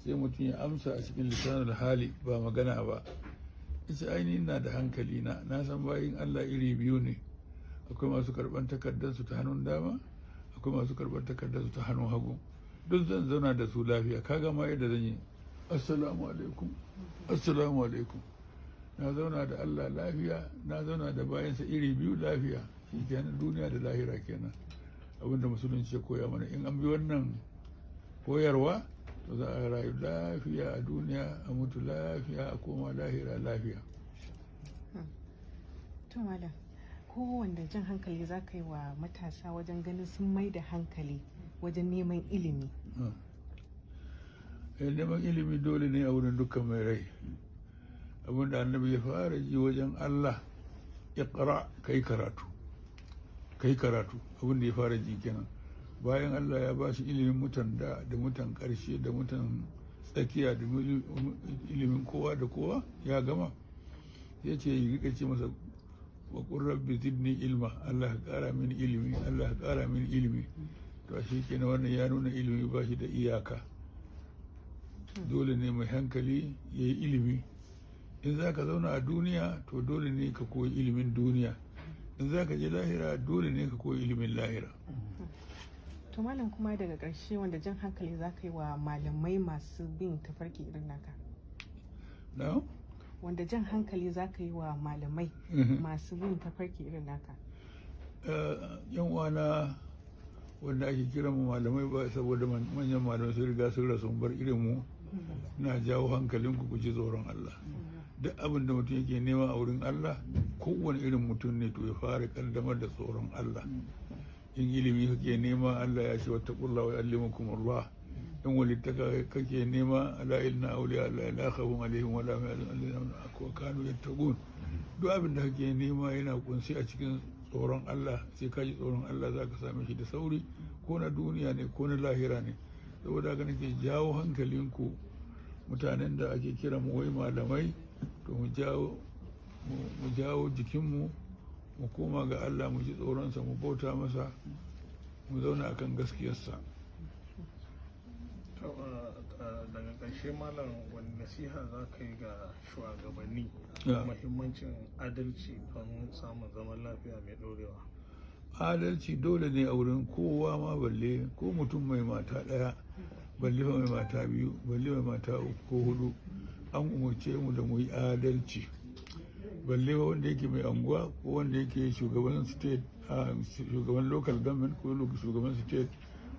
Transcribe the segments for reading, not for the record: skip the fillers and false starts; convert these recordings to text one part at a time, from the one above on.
Sai mutum ya amsa a cikin lisanul hali, ba magana ba. Ita ainihin na da hankali, na san bayin Allah iri biyu ne: akwai masu karban takardarsu ta hannun dama, akwai masu karban takardarsu ta hannun hagu. Duk zan zauna da su lafiya. Kaga ma yadda zan yi: "Assalamu alaikum, assalamu alaikum." Na zauna da Allah lafiya, na zauna da bayansa iri biyu lafiya. Shi kenan, duniya da lahira kenan. Abinda Musulunci ya koya mana, in an bi wannan koyarwa, to za a rayu lafiya a duniya, a mutu lafiya, a koma lahira lafiya. To malam, kowanne jan hankali za ka yi wa matasa wajen ganin sun mai da hankali wajen neman ilimi? Neman ilimi dole ne a wurin dukkan mai rai. Abinda Annabi ya fara ji wajen Allah, "Iqra", kai karatu, kai karatu. Abinda ya fara ji kenan, bayan Allah ya ba shi ilimin mutan da da mutan karshe da mutan tsakiya da ilimin kowa da kowa ya gama, ya ce yi rika ce masa "Wa qur rabbi zidni ilma", Allah ka kara mini ilimi, Allah ka kara mini ilimi. To shi kenan, wannan ya nuna ilimi ba shi da iyaka. Dole ne mai hankali ya yi ilimi. In za ka zauna a duniya, to dole ne ka koyi ilimin duniya. In za ka je lahira, dole ne ka koyi ilimin lahira. To malam, kuma daga ƙarshe, wanda jan hankali za ka yi wa malamai masu bin tafarki irin naka? Na? Wanda jan hankali za ka yi wa malamai masu bin tafarki irin naka? Yan uwana wanda ake kira mu malamai, ba saboda manyan malamai sun riga sun rasu bar irin mu, na jawo hankalinku, ku ji tsoron Allah. Duk abin da mutum yake nema a wurin Allah, kowane irin mutum ne, to ya fara kaddamar da tsoron Allah. In ilimi kake nema, Allah ya ce "Wattaqullaha wa yu'allimukum Allah". In walittaka kake nema, "Ala inna awliya Allah la khawfun alaihim wa la hum yahzanun wa kanu yattaqun". Duk abin da kake nema yana kunshi a cikin tsoron Allah. Sai ka ji tsoron Allah za ka same shi da sauri, ko na duniya ne ko na lahira ne. Saboda haka nake jawo hankalinku, mutanen da ake kira mu wai malamai, to mu jawo jikinmu, mu koma ga Allah, mu ji tsoronsa, mu bauta masa, mu zauna akan gaskiyarsa. Daga ƙarshe malam, wani nasiha za ka yi ga shugabanni muhimmancin adalci don samun zaman lafiya mai ɗorewa? Adalci dole ne a wurin kowa ma, balle ko mutum mai mata ɗaya, balle mai mata biyu, balle mai mata uku ko hudu. An umarce mu da mu yi adalci, balle wanda yake mai anguwa ko wanda yake shugaban state, shugaban local government ko shugaban state,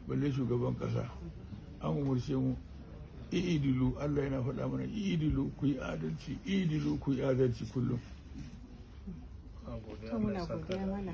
balle shugaban kasa. An umarce mu "I'dilu". Allah yana faɗa mana "I'dilu", ku yi adalci, "I'dilu", ku yi adalci kullum. To muna godiya malam.